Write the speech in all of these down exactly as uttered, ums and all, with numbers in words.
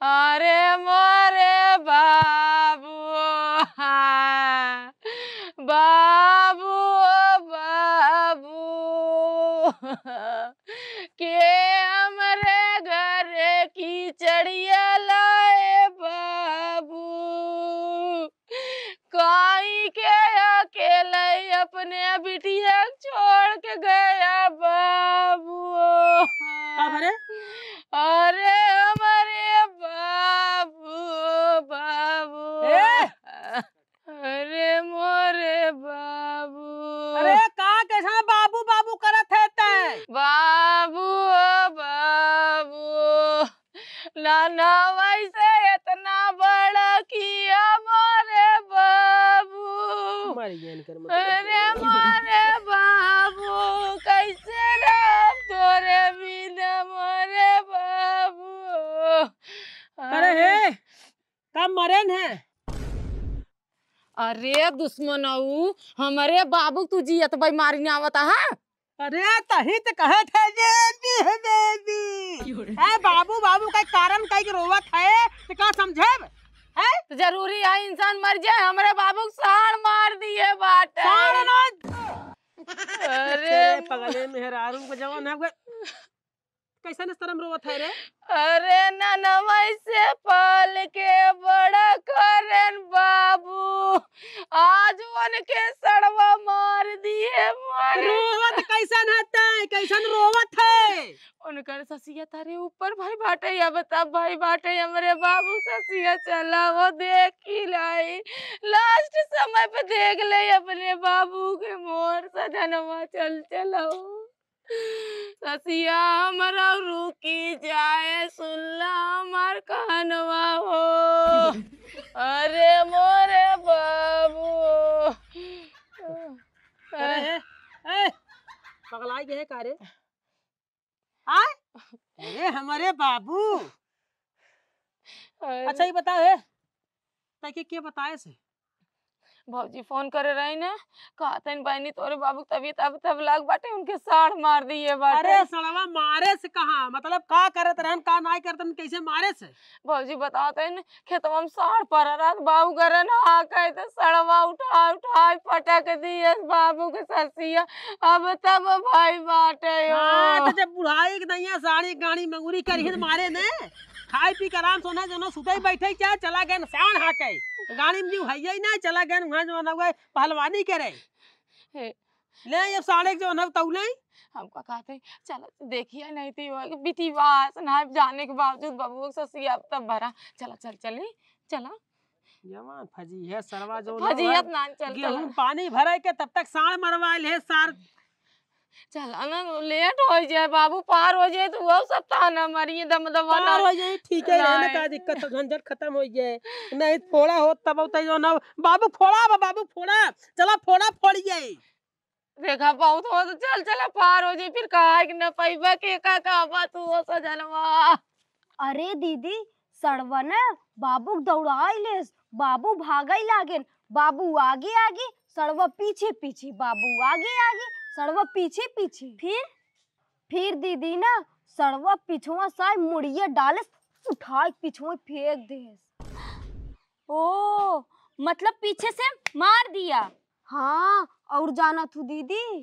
अरे मोरे बाबू, बाबू, बाबू, के हमरे घर की चढ़िया लाए बाबू। काई के अकेले अपने बिटिया छोड़ के गया बाबू। का भरे? अरे हमरे बाबू, बाबू। ए! अरे मोरे बाबू। अरे का कैसा बाबू बाबू करत है तै? बाबू, बाबू। ना, ना, वैसे इतना बड़ा किया मोरे बाबू। मर गया इनकर मतलब। अरे मोरे बाबू, कैसे रहब तोरे बिना मोरे बाबू। अरे हे, का मरेन है? अरे दुश्मनऊ, हमरे बाबू तू जियत बाई मारी ना आवता है? अरे, तही त कहत है, "बेबी है, बेबी।" ए, बाबू, बाबू का कारण कई के रोवत है, त का समझेब? हैं? त जरूरी है इंसान मर जाए? हमरे बाबू के साँड़ मार दिए बाटे। साँड़ ना। अरे तेरे पगले मेहरारू को जवान है, कैसन शर्म रोवत है रे? अरे ननवा से पाल के बड़ा करेन बाबू, आज उनके सड़वा मार दिए मारे। रोवत कैसन हतै, कैसन रोवत है? उनकर ससिया तारे ऊपर भाई बाटे, अब तब भाई बाटे, हमरे बाबू ससिया चला वो देखी लाई, लास्ट समय पे देख ले अपने बाबू के मोर सजनवा चल चलाओ। ससिया हमरा रुकी जाए, सुन ला हमार कहनवा हो। अरे मोरे बाबू। अरे हे, ए, पगलाई गए का रे? आय? अरे हमरे बाबू। अरे अच्छा, ये बताओ हे, ताकि के बताए से? भौजी फोन करे रही ना, कहतन बहनी तोरे बाबू के तबीयत अब तब लाग बाटे, उनके साँड़ मार दिए बाटे। अरे सड़वा मारे से कहाँ, मतलब का करत रहन, का नाई करत रहन, कैसे मारे से? भौजी बतावत है न, खेतवा में साँड़ पड़ा रहत, बाबू गरन हाँके त सड़वा उठा उठा पटक दिए बाबू के ससिया, अब तब भाई बाटे हो। हाँ, तो जब बुढ़ाई के दैया साड़ी गाड़ी मंगूरी करिहन मारे ने, खाई पी के आराम से उन्हें जनो सुतई बैठई चाहे चला गए साँड़ हाँके। गाड़ी में जीव हइये ही ना, चला गए वहाँ जो ना हुआ पहलवानी करे। हे। ले अब साढ़े के जो ना तौले। हमका कहते, "चल देखिए नहीं तो वो बिटिया से ना जाने के बावजूद बबुआ के ससिया अब तब भरा। चला, चल, चली, चला।" जवान फजी है सरवा जो ना फजी भर अब ना चल, गेहूं चला। पानी भरे के तब तक साँड़ मरवा ले सार। चला ना, लेट हो जाए, बाबू पार हो जाए, तो वो सब ताना मारिए, दम दबा पार ना। हो जाए, ठीक है, रहने नहीं। का दिक्कत है, झंझट खत्म हो जाए। नहीं, फोड़ा हो तब होता है जो ना, बाबू फोड़ा बा, बाबू फोड़ा, चला फोड़ा फोड़ जाए। देखा, बहुत हो तो चल, चला पार हो जाए, फिर कहा कि न पैबा के का, का बा तू हो सजनवा। अरे दीदी, सड़वा न बाबू के दौड़ाई लेस, बाबू भागई लागेन, बाबू आगे आगे, सड़वा पीछे पीछे, बाबू आगे आगे, सड़वा पीछे पीछे। फिर? फिर दीदी न सड़वा पिछवा साय मुड़िया डालेस, उठाई पिछवा फेंक देस। ओ, मतलब पीछे से मार दिया। हाँ, और जाना थू दीदी,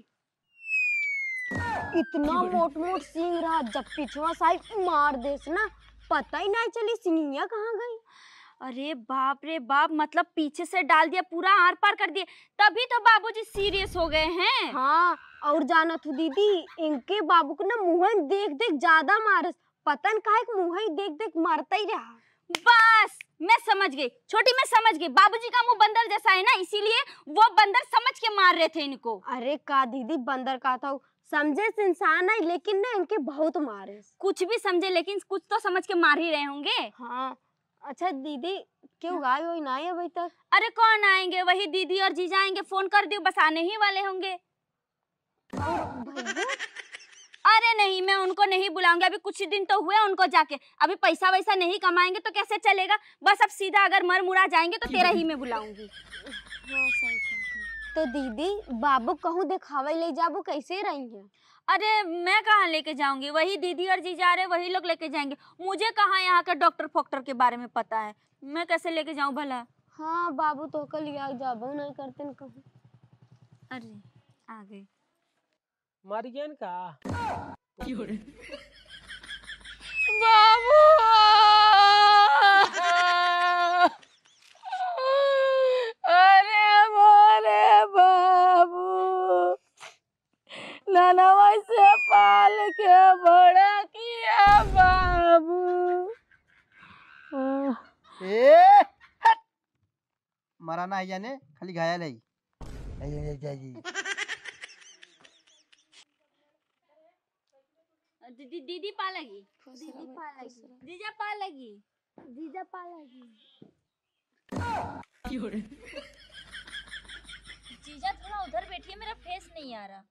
इतना मोट मोट सींग रहा, जब पिछवा साइड मार देस ना, पता ही नहीं चली सिंगिया कहाँ गई। अरे बाप रे बाप, मतलब पीछे से डाल दिया, पूरा आर पार कर दिए, तभी तो बाबूजी सीरियस हो गए हैं। हाँ, और जाना तू दीदी, इनके बाबू को ना मुँह देख देख ज्यादा मारस, पता न काहे के मुँह देख देख मारता ही रहा। बस, मैं समझ गई छोटी, मैं समझ गई। बाबूजी का मुँह बंदर जैसा है ना, इसीलिए वो बंदर समझ के मार रहे थे इनको। अरे का दीदी, बंदर का था, समझे से इंसान है, लेकिन ना इनके बहुत मारे। कुछ भी समझे, लेकिन कुछ तो समझ के मार ही रहे होंगे। हाँ। अच्छा दीदी, क्यों गायब हुई ना है अभी तक? अरे कौन आएंगे, वही दीदी और जीजा आएंगे, फोन कर दियो, बस आने ही वाले होंगे। और भैया? अरे नहीं, मैं उनको नहीं बुलाऊंगी, अभी कुछ ही दिन तो हुए उनको जाके, अभी पैसा वैसा नहीं कमाएंगे तो कैसे चलेगा? बस अब सीधा अगर मर मुरा जाएंगे तो तेरा ही मैं बुलाऊंगी। हाँ, सही कहत है। तो दीदी, बाबू कहूँ देखावे ले जाबू, कैसे रही है? अरे, मैं कहाँ लेके जाऊंगी? वही दीदी और जीजा आ रहे, वही लोग लेके जाएंगे। मुझे कहाँ यहाँ के डॉक्टर फोक्टर के बारे में पता है, मैं कैसे लेके जाऊँ भला? हाँ बाबू, तोहका लिया जाबो नहीं करते न कहूँ। अरे, आ गए। मर गए न का? बाबू! अरे मोरे बाबू! ननवा से पाल के बड़ा किया बाबू। ए, हट! मरा ना है जाने, खाली घायल है। ए, ए, ए, ए, ए। दी-, दी-, दीदी पा लगी। खुश रहो, दीदी पा लगी। खुश रहो। जीजा पा लगी। जीजा पा लगी। जीजा थोड़ा उधर बैठिए, मेरा फेस नहीं आ रहा।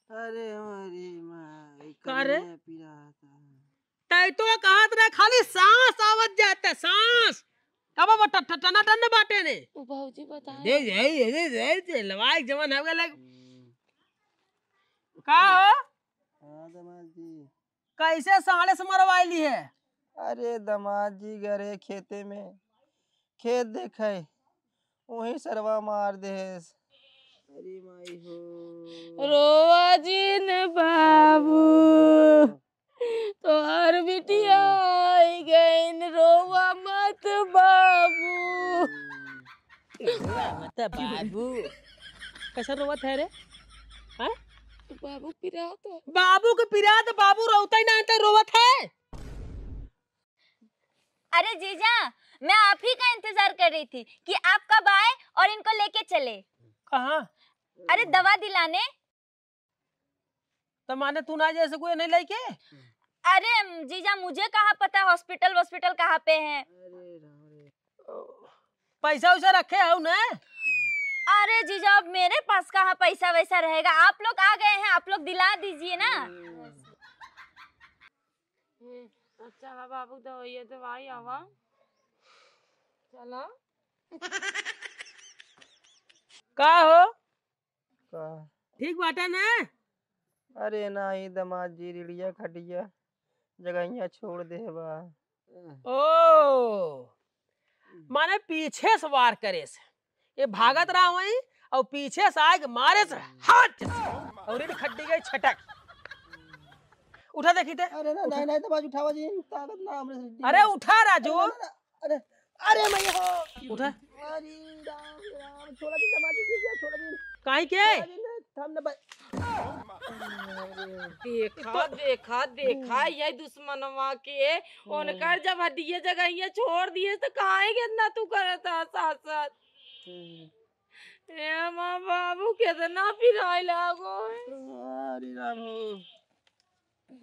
अरे हमारी माई, का रे? कनिया पिरात है। तै तो कहत रहे खाली सांस आवत जाता, सांस। अब वो ट-, ट-, टनाटन बाटे ने। ओ भौजी बताए। दे, दे, दे, दे, दे, लवाई जवन हो गया लग। हम्म। का हो? हाँ, दामाद जी। कैसे साँड़े से मरवाइली है? अरे दामाद जी, गरे खेते में, खेत देखे, वहीं सरवा मार देस। अरे माई हो। रोवा जिन बाबू, तोहर बिटिया आई गइन, रोवा मत बाबू। रोवा मत बाबू। कैसा रोवत है रे? हाँ? बाबू पिरात है। बाबू के पिरात, बाबू रोवत ही ना, तो रोवत है। अरे जीजा, मैं आप ही का इंतजार कर रही थी कि आप कब आए और इनको लेके चले। कहाँ? अरे दवा दिलाने। तो माने तू ना जैसे कोई नहीं लेके? अरे जीजा, मुझे कहाँ पता हॉस्पिटल वॉस्पिटल कहाँ पे है। अरे राम रे। पैसा वैसा रखे हो ना? अरे जीजा, अब मेरे पास कहाँ पैसा वैसा रहेगा, आप लोग आ गए हैं, आप लोग दिला दीजिए ना। हम्म, अच्छा बा बाबू, दवाई दवाई आवा। चला। का हो? का? ठीक बाटे ना? अरे नाही दामाद जी, रीढ़िया खड्डिया जगहिया छोड़ दे बा। ओ, माने पीछे से वार करे से, ये भागत रहा वहीं और पीछे से आके मारे से, हट, और इन खड्डी गई छटक। उठा देखी ते। अरे ना, उठा। नहीं, नहीं, दामाद जी, उठावा जी, ताकत ना हमरे से। अरे उठा राजू। अरे ना, ना, अरे, अरे मैं हो। उठा। अरे राम, राम, छोड़ा दी दामाद जी, छोड़ा दी। काहे के? छोड़ा दी ना, हम ना ब-, देखा, देखा, देखा, ये दुश्मनवा के, हम्म। उनकर जब हड्डिये जगहिये छोड़ दिए, तो काहे के इतना तू करत ह, सास, सास? हम्म। ए माँ बाबू, कितना पिराए लागो है। अरे राम हो।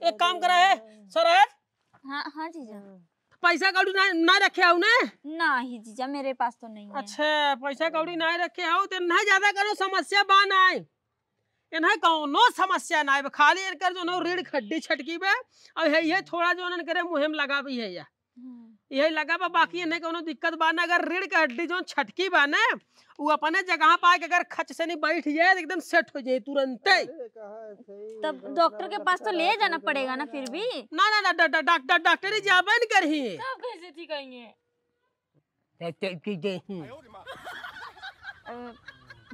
एक काम करा है, सरहज। हाँ, हाँ जीजा। पैसा कौड़ी ना, ना रखे हो ना? नहीं जीजा, मेरे पास तो नहीं है। अच्छा, पैसा कौड़ी ना रखे हो तो ना ज्यादा करो, समस्या बा ना। इन्हें कौनो समस्या ना है, खाली इनकर जो नो रीढ़ खड्डी छटकी बे, और है ये थोड़ा जो उन्होंने करे मुँह में लगा भी है या। हम्म। यही लगा बा, बाकी इन्हें कौनो दिक्कत बा ना। अगर रीढ़ के हड्डी जो छटकी बा ना, वो अपने जगह पा के अगर खच से नहीं बैठ जाए तो एकदम सेट हो जाए तुरंते। अरे, कहाँ है सही, तब एकदम डॉक्टर के पास तो ले जाना पड़ेगा ना फिर भी। ना, ना, ना, डा-, डा-, डॉक्टर, डॉक्टरी जाबे नहीं करही। तब कैसे ठीक आएंगे? डॉक्टर की जय। अ,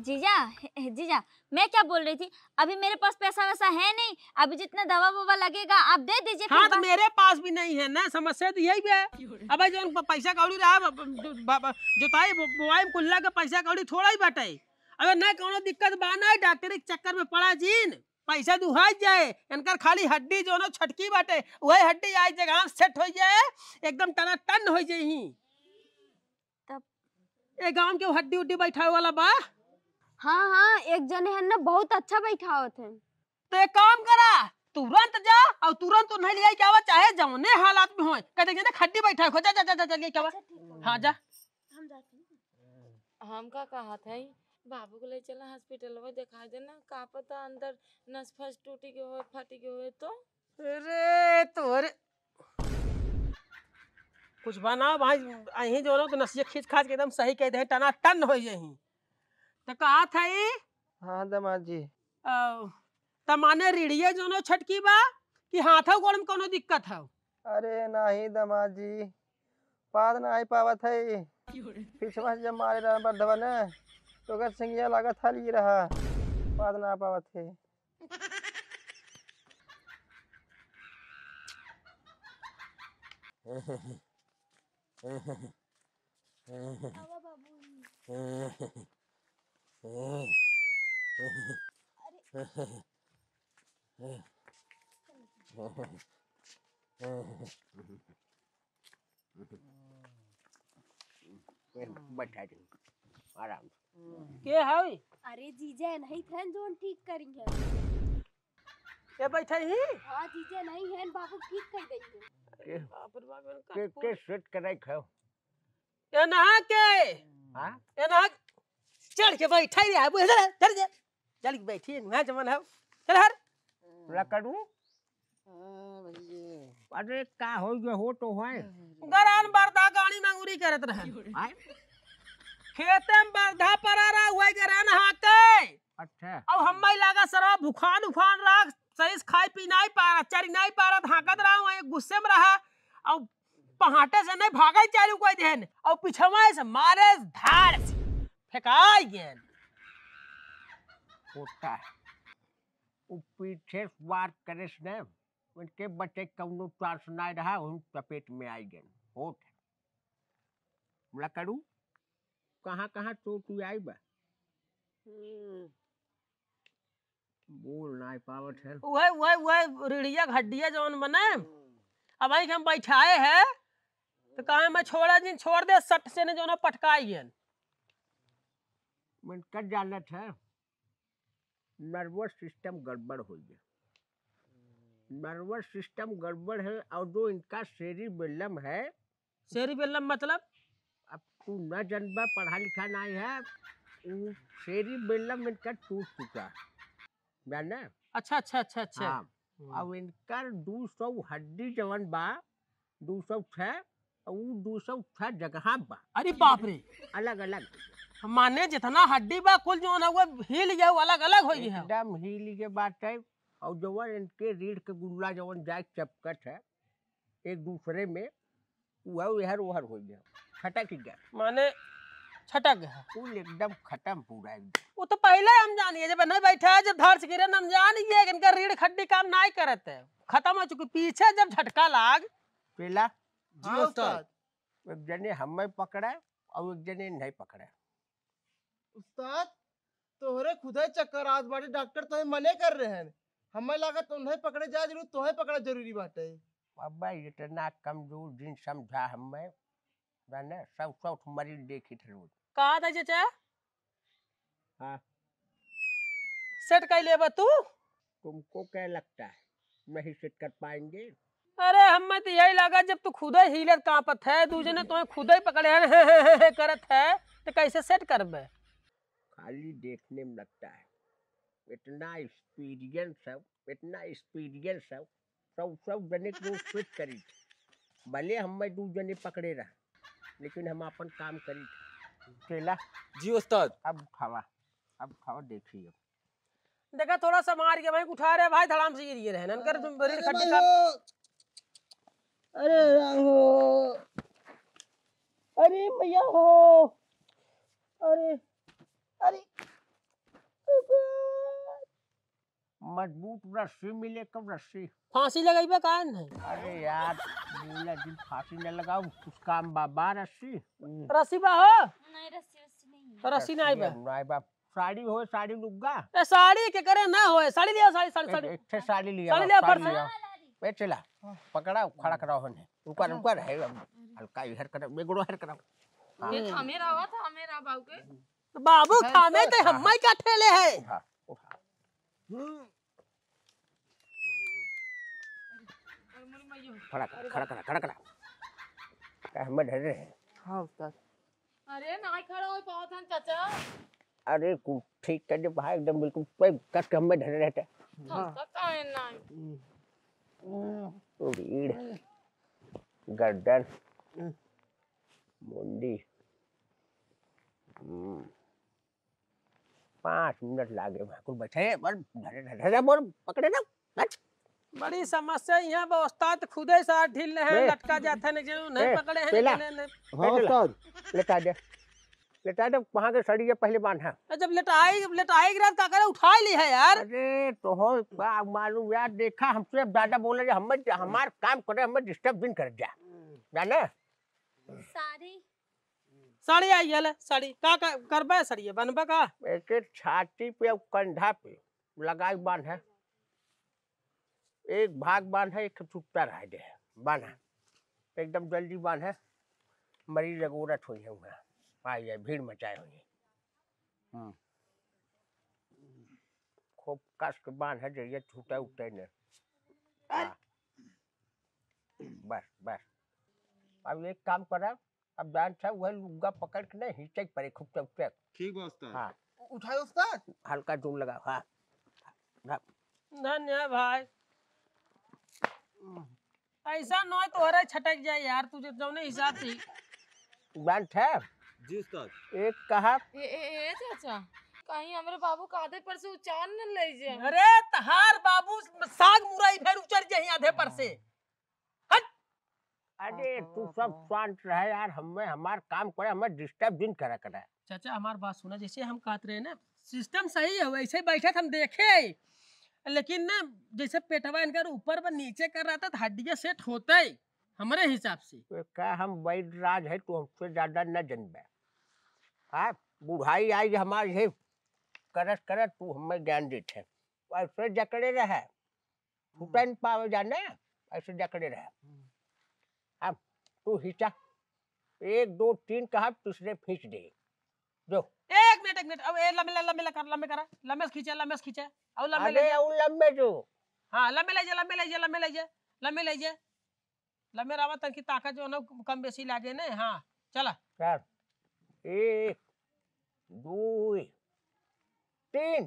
जीजा, हे, हे, जीजा, मैं क्या बोल रही थी, अभी मेरे पास पैसा वैसा है नहीं, अभी जितना दवा ववा लगेगा आप दे दीजिए, हाँ, फिर तो बा- मेरे पास भी नहीं है ना, समस्या तो यही है। अब जो उन प-, पैसा कौड़ी रहा, ब-, ब-, ब-, ब-, जोताई, बो-, बोआई में कुल्ला के पैसा कौड़ी थोड़ा ही बाटे। अबे ना कौनो दिक्कत बा ना, डॉक्टरी के चक्कर में पड़ा जीन, पैसा दुहाई जाए, इनकर खाली हड्डी जो ना छटकी बाटे, वही हड्डी आज जगह सेट हो जाए, एकदम टनाटन हो जाई। तब ए गांव के हड्डी उड्डी बैठावे वाला बा? हाँ, हाँ, एक जने है ना, बहुत अच्छा बैठावत है। तो एक काम करा, तुरंत जा और तुरंत उन्हें ले आके आवा, चाहे जौने हालात में होए। कहते जने हड्डी बैठा हो, जा, जा, जा, जा, जा, लेके आवा। अच्छा, ठीक है। हाँ, जा। हम जाते हैं। हम का कहत है, बाबू को ले चला हॉस्पिटल में दिखाई देना, का पता अंदर नस फस टूटी के होए, फटी के होए तो। अरे तोरे कुछ बनाओ भाई, अहीं जो तो नसिया खींच खाच के एकदम सही कह दे, टनाटन हो यही। त कहा था ई? हाँ, दमाद जी। अ, त माने रीढ़िया जौनो छटकी बा कि हाथो गोड़ में कौनो दिक्कत हौ? अरे नाही दमाद जी, पाद नाही पावत है। पिछवा से जब मारे रहा बर्धवा ने, तो ओकर सिंगिया लागत हली रहा, पाद ना पावत है। आवा बाबू। अरे। बैठा दे, आराम से। के हई? अरे जीजा नहीं थे जोन ठीक करी है। के बैठे ही? हाँ जीजा नहीं है, बाबू ठीक कर देंगे। के, बाप रे बाप, इनका के, के सेट कराई खाओ? एनहा के। हाँ? एनहा चढ़ के बैठा ही रहा, बुझे चल, चल जा। चल के बैठी है, नुहा जमन है। चल हर। लकड़ू? हाँ भैया। अरे का हो गया हो तो है? गरान बरदा गाड़ी मंगुरी करत रहे। आय? खेते में बरधा परा रहा हुआ गरान हाके। अच्छा। अब हम्मे लागा सरवा भुखान उखान रहा, सही से खाई पी नहीं पा रहा, चरी नहीं पा रहा, हाकत रहा, वहीं गुस्से में रहा। अब पहाटे से नहीं भागे चालू कोई देन, और पिछवा से मारे धार से फेंकाई गेन। होता है। उ पीछे से वार करे से न, उनके बचे कौनो चांस ना रहा, उन चपेट में आई गेन। होत है। लकड़ू, कहाँ कहाँ चोट आई बा? हम्म। बोल नाई पावत है। उहे, उहे, उहे रीढ़िया के हड्डिया जौन बने, अब वहीं के हम बैठाए हैं, तो कहे मैं छोड़ा जिन, छोड़ दे, सट से ने जौन पटकाई गेन। मन कर जानत है, nervous system गड़बड़ हो गया। Nervous system गड़बड़ है, और जो इनका cerebellum है, cerebellum मतलब? अब तू न जनबा, पढ़ा लिखा नहीं है, उ cerebellum इनका टूट चुका, जाने? अच्छा, अच्छा, अच्छा, अच्छा। हाँ। हम्म। अब इनकर दू सौ हड्डी जवन बा, दू सौ छह, उ दू सौ छह जगह बा। अरे बाप रे। अलग अलग। माने जितना हड्डी बा कुल जौन है वो हिल गया, वो अलग अलग हो गया। एकदम हिल के बात है। और जवन इनके रीढ़ के गुल्ला जवन जाए चपकत है, एक दूसरे में, उहर उहर उहर हो गया, खटक गया। माने छटक गया। कुल एकदम खत्म पूरा एकदम। वो तो पहले हम जानिए, जब नहीं बैठा है, जब धार से गिरे, हम जानिए कि इनका रीढ़ खड्डी काम नहीं करत है, खत्म हो चुकी। पीछे जब झटका लाग। पेला। जी हाँ, उस्ताद। उस्ताद। एक जने हमें पकड़ा और एक जने नहीं पकड़ा। उस्ताद, तोहरे खुदे चक्कर आत बाटे, डॉक्टर तोहे मने कर रहे हैं। हमें लागत उन्हें पकड़े जा जरूर, तोहे पकड़ा जरूरी बाटे। अब्बा इतना कमजोर जिन समझा हमें, जाने, सब सब मरीज देखी थे रोज। कहा था चाचा? हाँ। सेट कर लेबा तू? तुमको क्या लगता है, नहीं सेट कर पाएंगे? अरे, हमें तो यही लगा, जब तू खुदे हिलत कांपत है, दूजे ने तुम्हें खुदे ही पकड़े हैं, करत है, तो कैसे सेट करबे? खाली देखने में लगता है, इतना एक्सपीरियंस है, इतना एक्सपीरियंस है, सब, सब जने को सेट करी। भले हमें दू जने पकड़े रहा, लेकिन हम अपन काम करी। चला। जी उस्ताद। अब उठावा, अब उठावा, देखिए। देखा, थोड़ा संभार के भाई उठा रहे भाई, धड़ाम से गिर रहे हैं, इनकर अरे रीढ़ खड्डी भाई का हो। अरे राम हो, अरे मैया हो, अरे, अरे, मजबूत रस्सी मिले, कब रस्सी? फांसी लगइबे का नहीं? अरे यार, बोला जिन फांसी न लगाओ, कुछ काम बा, बा रस्सी? रस्सी बा हो? नहीं, रस्सी, रस्सी नहीं है। तो रस्सी ना आइबे? ना आइबे। साड़ी होए, साड़ी लुग्गा? ए, साड़ी के करे ना होए, साड़ी लिया, साड़ी, साड़ी, एक, साड़ी। एक ठे साड़ी लिया, साड़ी लिया, साड़ी पर्स। लिया। ए, चला, पकड़ा, खड़ा कराओ हने। ऊपर, ऊपर है, अब हल्का इधर करो, बेगड़ो हर करो। हाँ। ये थामे रहा, थामे रहा बाबू के। तो बाबू थामे ते हाँ, हम्मा का ठेले है। उठा, उठा। हम्म। खड़ा कर, खड़ा कर, खड़ा कर। का हमें धरे रहे? हाँ, उस्ताद। अरे, नाई खड़ा हो पावत हन, चाचा। अरे, कुछ ठीक कर दे भाई, एकदम बिल्कुल पैक कस के हमें धरे रहते। हम हाँ। तो काहे नाई? हम्म। रीढ़, गर्दन, हम्म। मुंडी। हम्म। पाँच मिनट लागे वहाँ कुल बैठे, बोल, धरे, धरे, धरे, बोल, पकड़े ना, बच। बड़ी समस्या यहाँ बा, उस्ताद खुदे साथ ढील रहे हैं, ए, लटका जाता है, नहीं, नहीं ए, पकड़े हैं, पेला। नहीं, नहीं, नहीं। हाँ, ए, पेला। उस्ताद। लेटा दे, लेटा दे, वहाँ के सड़िया पहले बांधा। अरे, जब लेटाई, जब लेटाई के रात का करे, उठा ली है यार। अरे, तो हो, का मालूम यार, देखा हमसे अब ज्यादा बोले, हमें, हमार काम करे, हमें disturb बिन कर जा, जाने? साड़ी। साड़ी आई है, ले, साड़ी। का, का करबे साड़ी, बनबे का? एक एक छाती पे और कंधा पे लगाई बांध है। एक भाग बांध है, एक चुपता रह दे है। बांध है। एकदम जल्दी बांध है। मरीज जगोरत हुई है वहाँ। आई है, भीड़ मचाए हुई है। हम्म। खूब कस के बांध है, जइया छूटे उठे ने। हाँ। बस, बस। अब एक काम करा, अब जान था, वह लुग्गा पकड़ के नहीं, हिंचक पड़े खूब चौचक। ठीक बा उस्ताद। हाँ। उठाए उस्ताद। हल्का जोर लगा, हाँ। हाँ। धन्य है भाई। ऐसा न हो तोहरे छटक जाए यार, तुझे जौने हिसाब से। जान था? जी उस्ताद। एक कहा। ए, ए, ए, चाचा, कहीं हमरे बाबू का आधे पर से उचार न ले जाए। अरे, तहार बाबू साग मुरई फेर उचर जाही आधे पर से। हट। अरे, तू सब शांत रहे यार, हमें हमार काम करे, हमें disturb जिन करा करे। चाचा, हमार बात सुना, जैसे हम कहत रहे ना, system सही है, वैसे बैठे हम देखे, लेकिन ना, जैसे पेटवा इनकर ऊपर बा, नीचे कर रहा था, तो हड्डियाँ set होते ही, हमरे हिसाब से। तो का हम वैद राज है, तू हमसे ज्यादा न जनबे। हाँ, बुढ़ाई आई हमार, ये करत करत तू हमें ज्ञान देत है, ऐसे जकड़े रहे। छूटे न पावे जाने, ऐसे जकड़े रहे। हम्म। अब तू हिचा, एक, दो, तीन कहा, तीसरे खींच दे। जो। एक मिनट, एक मिनट, अब ए लंबे, लंबे, लंबे कर, लंबे करा, लंबे से खींचे, लंबे से खींचे। और लंबे ले अरे, जा। और लंबे जो। हाँ, लंबे ले जा, लंबे ले जा, लंबे ले जा, लंबे ले जा। लंबे रावा तनकी ताकत जो है ना, कम बेसी लागे ने। हाँ, चला। चल। एक, दो, तीन।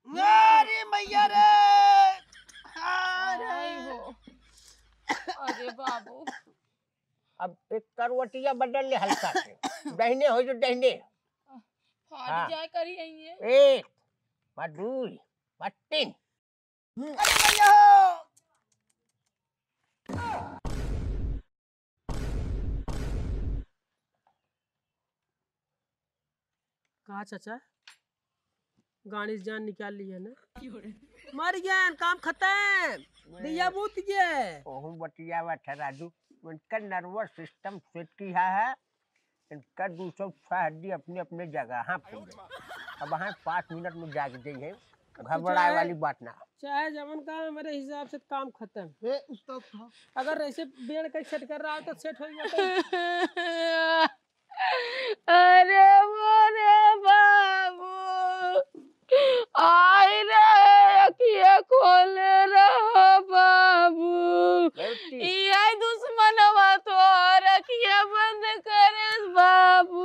अरे मैया रे! अरे! आई हो। अरे बाबू। अब एक करवटिया बदल ले हल्का से। दहिने हो जो दहिने। फाट हाँ। जाए करी यही है। एक, बा दुई, बा तीन। अरे मैया हो! का चाचा, गाड़ी से जान निकाल ली है ना? मर गया, काम खत्म, दिया बुत गया। ओहू बतियावा था राजू, उनका nervous system set किया है, इनका दो सौ छह हड्डी अपने अपने जगह। हाँ, पूरे। अब हाँ, पाँच मिनट में जाग जाइए, घबराए चाहे, वाली बात ना। चाहे जवन काम, मेरे हिसाब से काम खत्म। ए, उस्ताद साहब। अगर ऐसे बेड़ के set कर रहा है तो set हो जाता। अरे मोरे बाबू, आई रे अखिया खोले रहो बाबू। बेटी। ई आई दुश्मनवा तोर अखिया बंद करे बाबू।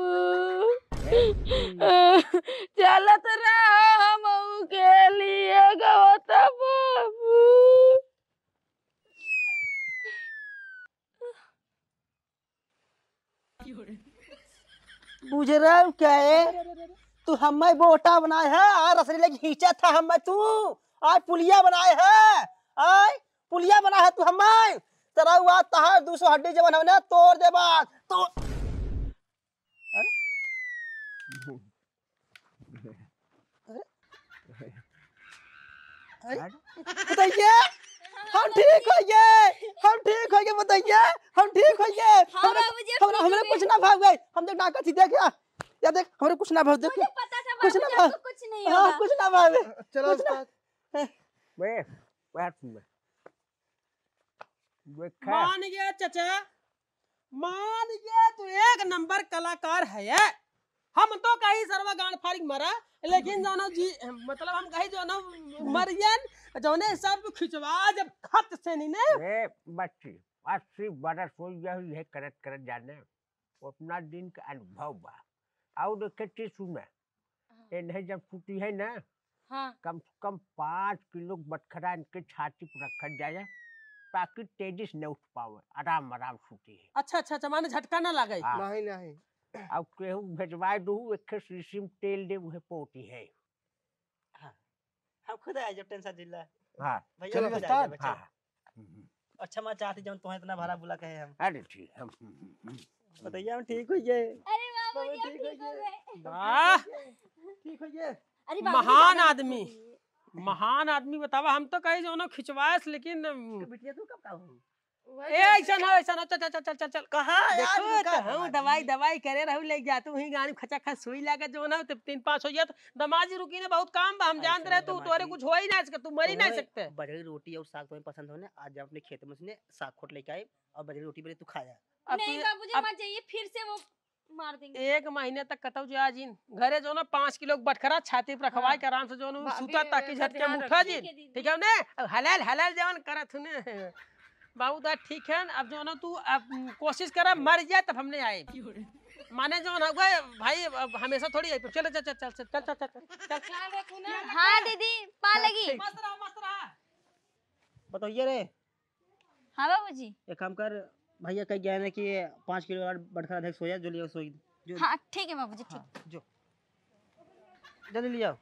बेटी। चलत रहो हम के लिए गवत बाबू। बुझ रहे हो क्या है? तू हमें बोटा बनाए है, आ रसरी लगी खींचा था हमें तू, आज पुलिया बनाए है, आय पुलिया बनाए है तू हमें, तेरा हुआ तहार दो सौ हड्डी जवन है ना तोड़ दे बात तो। अरे? अरे? अरे? बताइए, हम ठीक हो गए, हम ठीक हो गए, बताइए, हम ठीक हो गए। हाँ, हमरे, बाबूजी, हम हमरे, ठीक हमरे हो गए। कुछ ना भाव गए, हम देख नाका थी, देख या, या देख, हमरे कुछ ना भाव, देख मुझे या। पता था कुछ ना बाबूजी, भाव। आपको कुछ नहीं हाँ, होगा। कुछ ना भाव। चलो कुछ ना। उस्ताद। बे, बैठ में। देखा। मान गया चाचा, मान गया, तू एक नंबर कलाकार है। हम तो कहीं सरवा गांड फाड़ी मरा, लेकिन जानो जी, मतलब हम कहीं जानो मरियन, जौने सब खिंचवा जब खत से नहीं ने। ए बच्ची, अस्सी बरस हो गया, यह करत करत जाने। उतना दिन का अनुभव बा। और एक चीज सुना, हाँ। इन्हें जब छुट्टी है ना, हाँ। कम से कम पाँच किलो बटखरा इनके छाती पर रखल जाए, ताकि तेजी से न उठ पावे, आराम आराम छुट्टी है। अच्छा, अच्छा, अच्छा, माने झटका ना लागे। हाँ। नहीं, नहीं। अब केहू भेजवाए दू, एक ठे शीशी में तेल दे, उहे पोती है। हम खुद आए जब टेंशन जिला। हाँ, भैया चलो हम खुद आए उस्ताद। जब, हाँ, चलो। हाँ। हम्म, हम्म। अच्छा, मैं चाहती जौन तुम्हें इतना भला बुला कहे हम। अरे ठीक है। हम्म, हम्म, हम्म। बताइए हम ठीक हो गए। अरे बाबू बाबू जी, हम ठीक हो ठीक हो गए। गए। वाह। ठीक हो गए। अरे बाबू जी, महान ज्यादा मत आदमी। बोलिए। महान आदमी बतावा, हम तो कही जौन खिंचवाएस, लेकिन, अम, तो बिटिया तू कब का हो? वही ए, ऐसा ना, ऐसा ना, चल, चल, चल, चल, चल, चल। कहाँ यार, देखो, रुका तो हम हमारी। दवाई, दवाई करे रहू, ले जा, तू वहीं गाड़ी खचा खच सुई लागे, जौन हो, तो तीन पाँच हो जात। दमाजी रुकी ना, बहुत काम बा, हम जानत रहे, तू, तोहरे कुछ हो ही ना सके, तू मर ही ना सकते। बजरी रोटी और साग तुम्हें पसंद हो ना, आज हम अपने खेत में से ने साग खोट लेके आए और बजरी रोटी बने तू खाया। अब नहीं तू, बाबूजी, अब मत जाइए, फिर से वो मार देंगे। एक महीने तक कतौ जा जिन। घरे जौन पाँच किलो के बटखरा छाती पर रखवाए हाँ। के आराम से जौन भाभी, सूता ताकि एकर झटके ध्यान मुठा रखिए। जिन। ठीक है ने? अब हलाल, हलाल जवन करत हूँ ने। बाबू दा ठीक है, अब जौन तू अब कोशिश करा मर जाए तब हमने आए। माने जौन हो गए भाई, अब हमेशा थोड़ी आई। चल, चल, चल। ख्याल रखो ना। हाँ दीदी, पा हाँ, लगी। ठीक। मस्त रहा, मस्त रहा। बताइए रे। हाँ बाबूजी। एक काम कर, भैया कह गया है ना कि पाँच किलो और बटखरा देख सोया, जो लिया सोई। जो हाँ, ठीक है बाबूजी, ठीक। हाँ, जो। जल्दी लिया।